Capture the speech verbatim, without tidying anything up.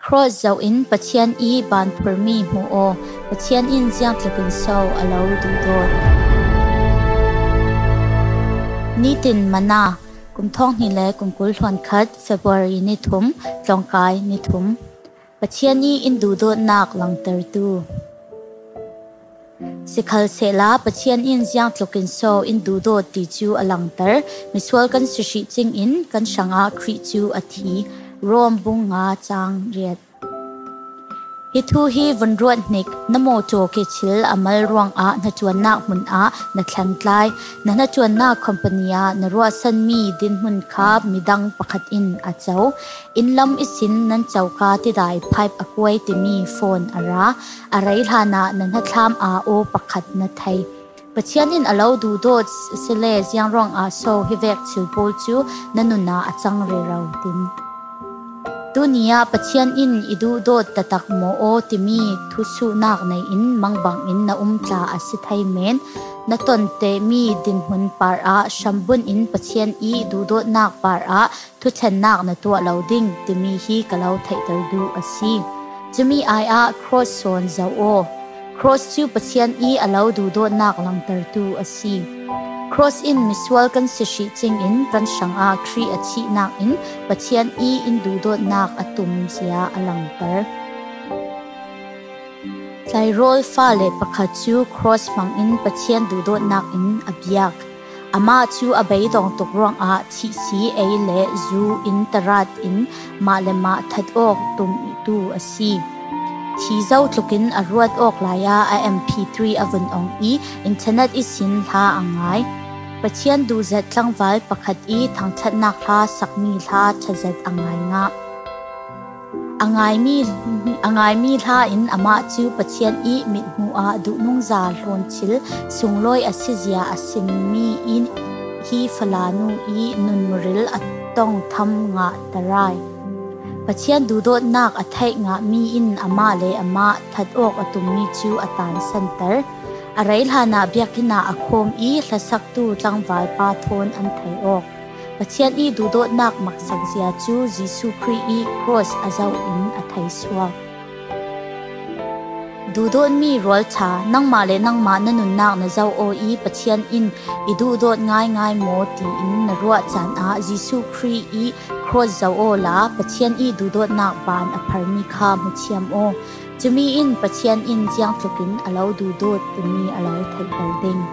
Cross zoh in Pathian i ban phurmi hmu aw. Pathian in ziangtlukin so a lo duhdawt? Nitin Mana, kum thawng hnih le kum kul hluan khat, February ni thum, tlawngkai ni thum. Pathian i in duhdawtnak langtertu. Sikhalsehla Pathian in ziangtlukin so in duhdawt ti cu a langter. Misual kan si hrih cingin kan hrangah Khrih cu a thi. Rom bung nga cang riat. Hi thu hi vun ruat hnik. Na mawṭaw kechil a mal ruangah hnaṭuannak hmun ah na thlengtlai. Na hnaṭuannak company ah na ruahsanmi dinhmun kha midang pakhat in a co. Inn lam ihsin nan coka tidai pipe a kuai timi phone a ra. A rei hlanah na hnathlam aa aw pakhat na thei. Pathian in a lo duhdawt sile ziang ruangah so hivek thil pawl cu na nunah a cang rero tim? Tuni ah Pathian in i duhdawt taktak maw aw timi thusuhnak nei in mangbang in na um tla a si thei men. Na ton tehmi dinhmun par ah hrambunh in Pathian i duhdawtnak par ah thuthlennak na tuah lo ding timi hi ka lo theihter duh a si. Cumi ai ah cross sawn zoh aw. Cross cu Pathian i a lo duhdawtnak langtertu a si. Cross in misual kan si hrih cingin kan hrangah Khrih a thihnak in Pathian i in duhdawtnak a tumzia a langter. Tlairawl fale pakhat cu cross hmangin Pathian duhdawtnak in a biak. Amah cu a beidong tuk ruangah thihsi ei le zu in tarat in mah le mah that awk tumtu a si. Thi zotlukin a ruat awk lai ah a M P three a vun ong i internet ihsin hla a ngai. Pathian duhzat tlangval pakhat i thangṭhatnak hla sakmi hla ṭhazat a ngai ngah. A ngaimi, a ngaimi hla in amah cu Pathian i mithmuh ah duhnungza hlawnthil sunglawi a sizia a simmi in hi falanu i nunmuril a tongtham ngah tarai. Pathian duhdawtnak a theih ngahmi in amah le amah that awk a tummi cu a tansanter. A rei hlanah biakinn ah a khawm i hlasaktu tlangvalpa thawn an thei awk. Pathian i duhdawtnak maksak zia cu Jesuh Khrih i cross a zoh in a thei suak. Duhdawtmi rualṭha, nangmah le nangmah na nunnak na zoh aw i Pathian in i duhdawt ngaingai maw tiin na ruah caan ah Jesuh Khrih i cross zoh aw la Pathian i duhdawtnak ban a pharmi kha hmu thiam aw. Cumi in Pathian in ziangtlukin a lo duhdawt timi a lo theihter ding.